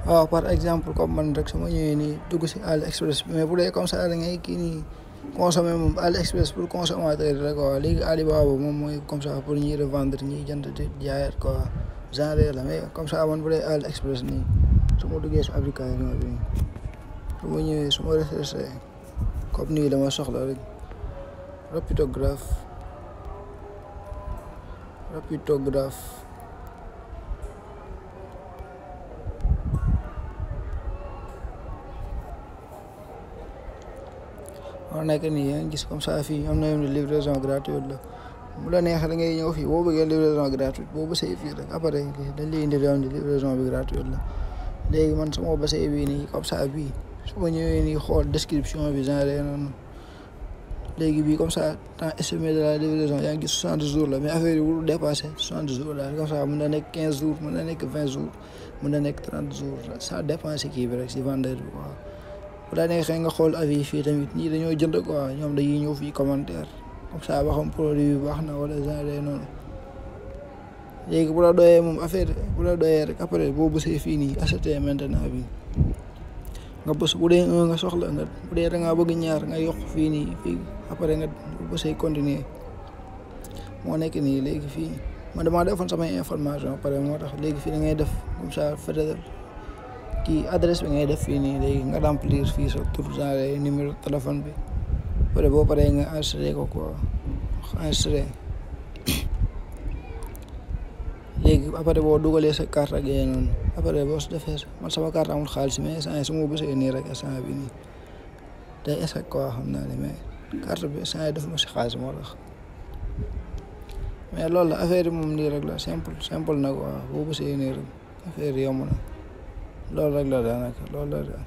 waaw par exemple comme man rek su ma ñëwee nii dugg si AliExpress mais bu dee comme ça da ngay kii nii consommer moom AliExpress pour consommateur rek quoi léegi Alibaba moom mooy comme ça pour ñuy revendre ñiy jënd di jaayaat quoi genre la mais comme ça man bu dee AliExpress nii su ma duggee si application bi su ma ñëwee su ma recherché comme nii dama soxla rek rapidographe moo nekk nii yaa ngi gis comme ça fii am na yoon livraison gratuite la bu la neexee da ngay ñëw fii boo bëggee livraison gratuite boo bësee fii rek après dañ lay indi yoon livraison bi gratuite la léegi man su ma bësee bii nii comme ça bii su ma ñëwee nii xool description bi genre noonu léegi bii comme ça temps estimé de la livraison yaa ngi gis 60 jours la mais affaire yi wul dépassé 60 jours la comme ça mën na nekk 15 jours mën na nekk 20 jours mën na nekk 30 jours ça dépend si kii bi rek si vendeur bi quoi. bu la neexee nga xool avis fii tamit ñii dañoo jënd quoi ñoom dañuy ñëw fii commentaire comme ça ba xam produit bi baax na wala genre noonu léegi bu la doyee moom affaire bu la doyee rek après boo bësee fii nii acheter maintenant bi nga bës bu dee nga soxla nga bu dee da ngaa bëgg ñaar nga yokk fii nii fii après nga bësee continuer moo nekk nii léegi fii man damaa defoon samay information pare moo tax léegi fii da ngay def comme ça fédéral kii adresse bi ngay def fii nii léegi nga remplir fii sa tur genre numéro téléphone bi après boo paree nga enregistré ko quoi enregistré léegi après boo dugalee sa carte ak yooyu noonu après boo si defee man sama carte amul xaalis mais instant su ma bësee nii rek instant bi nii day échec quoi xam naa ne mais carte bi instant yi def ma si xaalis moo tax mais loolu la affaire yi moom nii rek la simple na quoi boo bësee nii rek affaire yi yomb na loolu rek la daanaka loolu la.